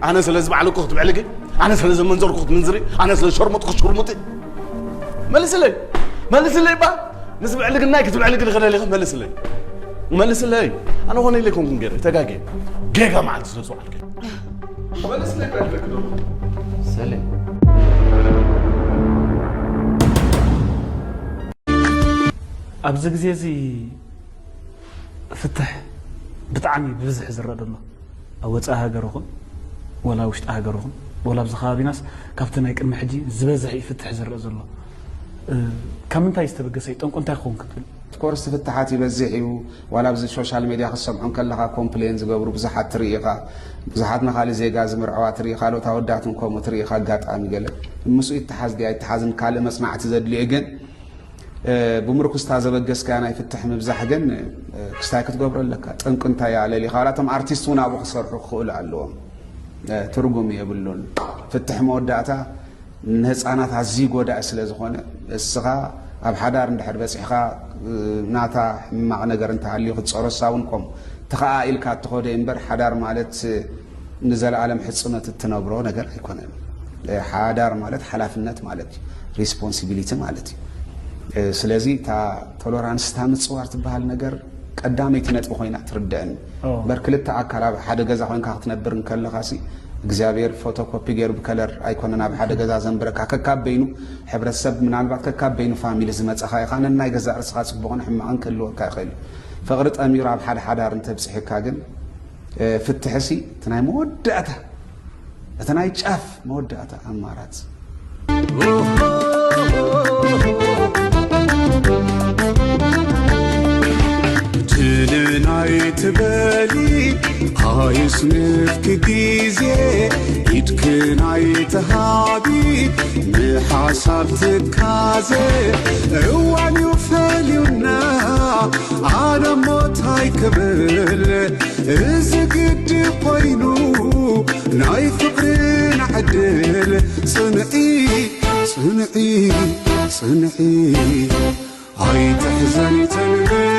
ኣነ ስለ ዝበዓልኩ ክትብዕልኪ፣ ኣነ ስለ ዘመንዘርኩ ክትምንዝሪ፣ ኣነ ስለ ሸርሙጥኩ ክትሽርሙጢ። መልስለይ፣ መልስለይ ባ። ምስ ብዕልግናይ ክትብዕልኪ ዝኽእል ኢኺ፣ መልስለይ። መልስለይ። ኣነ ኾነ ኢለ ኣይኮንኩን ገይረ፣ ተጋግየ። ጌጋ መዓልቲ ስለ ዝወዓልከ። መልስለይ ባ ይብለኪ ዘለኹ። ሰለይ። ኣብዚ ግዜ እዚ ፍትሕ ብጣዕሚ ብብዝሒ ዝረአ ዘሎ፣ ኣብ ወጻኢ ሃገር ይኹን፣ ወላ ውሽጢ ሃገር ይኹን፣ ወላ ኣብዚ ከባቢናስ ካብቲ ናይ ቅድሚ ሕጂ ዝበዝሕ እዩ ፍትሕ ዝረአ ዘሎ። እ፣ ካብ ምንታይ ዝተበገሰ እዩ? ጠንቁ እንታይ ክኸውን ክትብል? ኦፍኮርስ ፍትሓት ይበዝሕ እዩ። ዋላ ኣብዚ ሶሻል ሜድያ ክትሰምዖ እንከለኻ ኮምፕሌን ዝገብሩ ብዙሓት ትርኢ ኢኻ። ብዙሓት ንኻልእ ዜጋ ዝምርዐዋ ትርኢ፣ ካልኦት ኣወዳትን ከምኡ ትርኢ ኢኻ። ኣጋጣሚ ገለ ምስኡ ይተሓዝ ድዩ ኣይተሓዝን ካልእ መጽናዕቲ ዘድልዮ ግን፣ እ፣ ብምርኩስታ ዘበገስካያ ናይ ፍትሕ ምብዛሕ ግን፣ እ፣ ክስታይ ክትገብሮ ኣለካ። ጠንቂ እንታይ እያ ለሊኻ? ዋላ እቶም ኣርቲስት እውን ኣብኡ ክሰርሑ ክኽእሉ ኣለዎም። እ፣ ትርጉም የብሉን። ፍትሕ መወዳእታ ንህፃናት ኣዝዩ ጎዳኢ ስለ ዝኾነ፣ እስኻ ኣብ ሓዳር እንድሕር በፂሕኻ፣ እ፣ ናታ ሕማቕ ነገር እንተሃልዩ ክትፀሮ፣ እሳ እውን ከምኡ ተኸኣ ኢልካ እትኸዶ እምበር፣ ሓዳር ማለት ንዘለኣለም ሕጽኖት እትነብሮ ነገር ኣይኮነን። እ፣ ሓዳር ማለት ሓላፍነት ማለት እዩ፣ ሪስፖንሲቢሊቲ ማለት እዩ። እ፣ ስለዚ እታ ቶሎራንስ፣ እታ ምጽዋር ትበሃል ነገር ቀዳመይቲ ነጥቢ ኮይና ትርደአኒ። ኦ። እምበር ክልተ ኣካል ኣብ ሓደ ገዛ ኮይንካ ክትነብር እንከለኻሲ እግዚኣብሔር ፎቶኮፒ ገይሩ ብከለር ኣይኮነን ኣብ ሓደ ገዛ ዘንብረካ። ከካብ በይኑ ሕብረተሰብ ምናልባት ከካብ በይኑ ፋሚሊ ዝመጻኻ ኢኻ። ነናይ ገዛእ ርእስኻ ጽቡቕን ሕማቕን ክህልወካ ይኽእል እዩ። ፍቕሪ ጠሚሩ ኣብ ሓደ ሓዳር እንተብጽሕካ ግን፣ እ፣ ፍትሕሲ እቲ ናይ መወዳእታ፣ እቲ ናይ ጫፍ መወዳእታ ኣማራጽ። ትንናይ ትበሊ ኣይስንፍኪ ግዜ፣ ኢድክን ኣይትሃቢ ንሓሳብ ትካዘ። እዋን እዩ ፈልዩና፣ ኣነ ሞት ኣይክብል፣ እዚ ግዲ ኮይኑ ናይ ፍቕርና ዕድል። ጽንዒ፣ ጽንዒ፣ ጽንዒ፣ ኣይትሕዘኒ ተንብል።